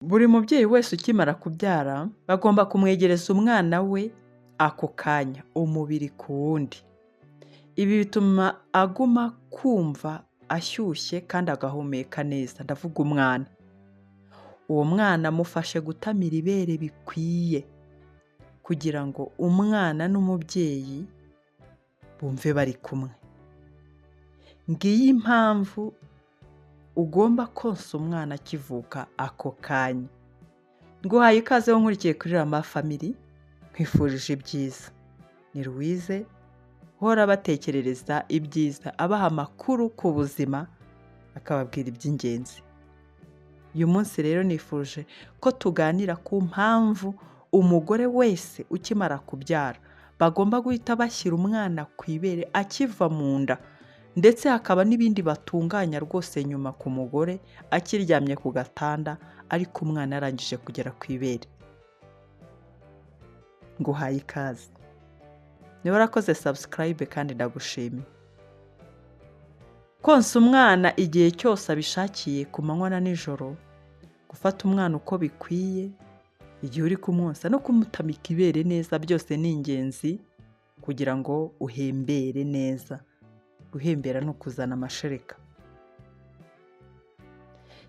Buri mubyeyi wese ukimara kubyara bagomba kumwegereza umwana we ako kanya, umubiri ku wundi. Ibi bituma aguma kumva ashyushye kandi agahumeka neza, ndavuga umwana. Uwo mwana amufashe gutamira ibere bikwiye kugira ngo umwana n'umubyeyi bumve bari kumwe. Ngiyi impamvu ugomba konsa umwana akivuka ako kanya. Nguhaye ikaze wowe unkurikiye kuri Rama Family, nkwifurije ibyiza. Ni Louise uhora abatekerereza ibyiza, abaha amakuru ku buzima, akababwira iby'ingenzi. Uyu munsi rero nifuje ko tuganira ku mpamvu umugore wese ukimara kubyara bagomba guhita bashyira umwana ku ibere akiva mu nda, ndetse hakaba n'ibindi batunganya rwose nyuma ku mugore akiryamye ku gatanda ariko umwana yarangije kugera ku ibere. Nguhaye ikaze. Niba warakoze subscribe kandi ndagushimiye. Konsa umwana igihe cyose abishakiye ku manywa na nijoro, gufata umwana uko bikwiye igihe uri kumwonsa no kumutamika ibere neza byose ni ingenzi kugira ngo uhembere neza. Guhembera ni ukuzana amashereka.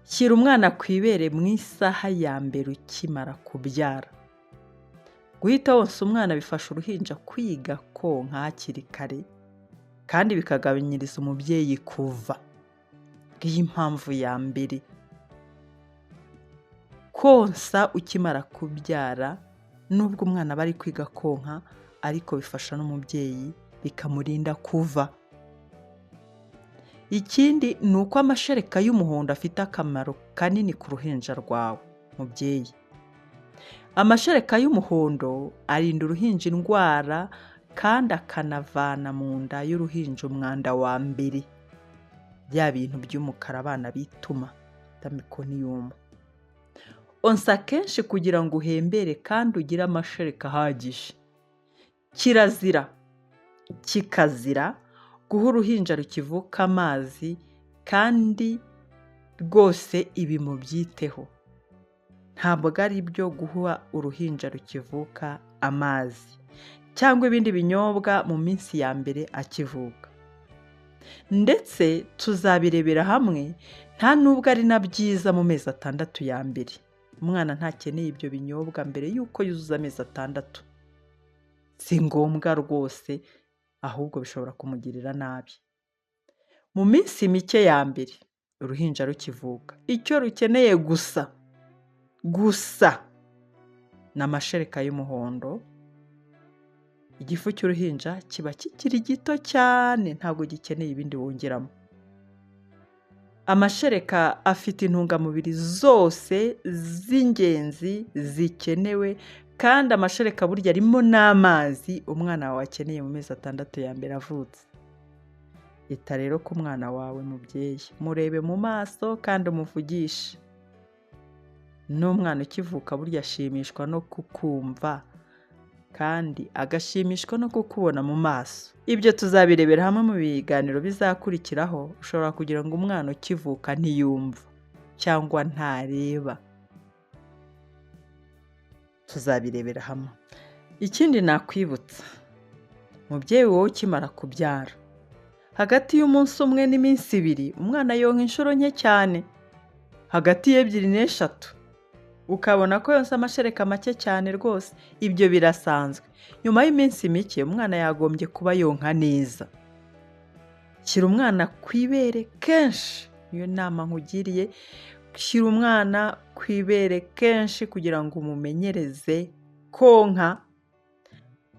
Shyira umwana ku ibere mu isaha ya mbere ukimara kubyara. Guhita wonsa umwana bifasha uruhinja kwiga konka hakiri kare kandi bikagabanyiriza umubyeyi kuva. Ngiyi impamvu ya mbere. Konsa ukimara kubyara nubwo umwana aba ari kwiga konka ariko bifasha n'umubyeyi bikamurinda kuva. Ikindi ni uko amashereka y'umuhondo afite akamaro kanini ku ruhinja rwawe mubyeyi. Amashereka y'umuhondo arinda uruhinja indwara kandi akanavana mu nda y'uruhinja umwanda wa mbere, bya bintu by'umukara abana bituma bita meconium. Onsa kenshi kugira ngo uhembere kandi ugire amashereka ahagije. Kirazira kikazira guha uruhinja rukivuka amazi kandi rwose ibi mubyiteho. Ntabwo ari byo guha uruhinja rukivuka amazi cyangwa ibindi binyobwa mu minsi ya mbere akivuka. Ndetse tuzabirebera hamwe nta nubwo ari na byiza mu mezi 6 ya mbere. Umwana ntakeneye ibyo binyobwa mbere y'uko yuzuza amezi 6. Si ngombwa rwose, ahubwo bishobora kumugirira nabi. Mu minsi mike ya mbere uruhinja rukivuka, icyo rukeneye gusa gusa ni amashereka y'umuhondo. Igifu cy'uruhinja kiba kikiri gito cyane, ntabwo gikeneye ibindi wongeramo. Amashereka afite intungamubiri zose z'ingenzi zikenewe kandi amashereka burya arimo n'amazi umwana wawe akeneye mu mezi 6 ya mbere avutse. Ita rero ku mwana wawe mubyeyi, murebe mu maso kandi umuvugishe. N'umwana ukivuka burya ashimishwa no kukumva kandi agashimishwa no kukubona mu maso. Ibyo tuzabirebera hamwe mu biganiro bizakurikiraho. Ushobora kugira ngo umwana ukivuka ntiyumva cyangwa ntareba. Tuzabirebera hamwe. Ikindi nakwibutsa, mubyeyi wowe ukimara kubyara, hagati y'umunsi umwe n'iminsi 2 umwana yonka inshuro nke cyane, hagati y'ebyiri n'eshatu ukabona ko yonsa amashereka make cyane rwose. Ibyo birasanzwe. Nyuma y'iminsi mike umwana yagombye kuba yonka neza. Shyira umwana ku ibere kenshi, niyo nama nkugiriye. Shyira umwana ku ibere kenshi kugira ngo umumenyereze konka.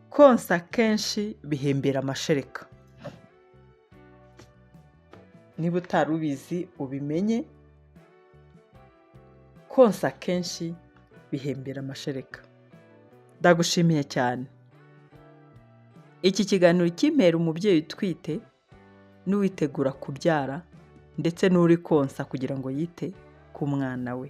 Konsa kenshi bihembera amashereka. Niba utari ubizi ubimenye, konsa kenshi bihembera amashereka. Ndagushimiye cyane. Iki kiganiro kimpera umubyeyi utwite n'uwitegura kubyara ndetse n'uri konsa kugira ngo yite ku mwana we.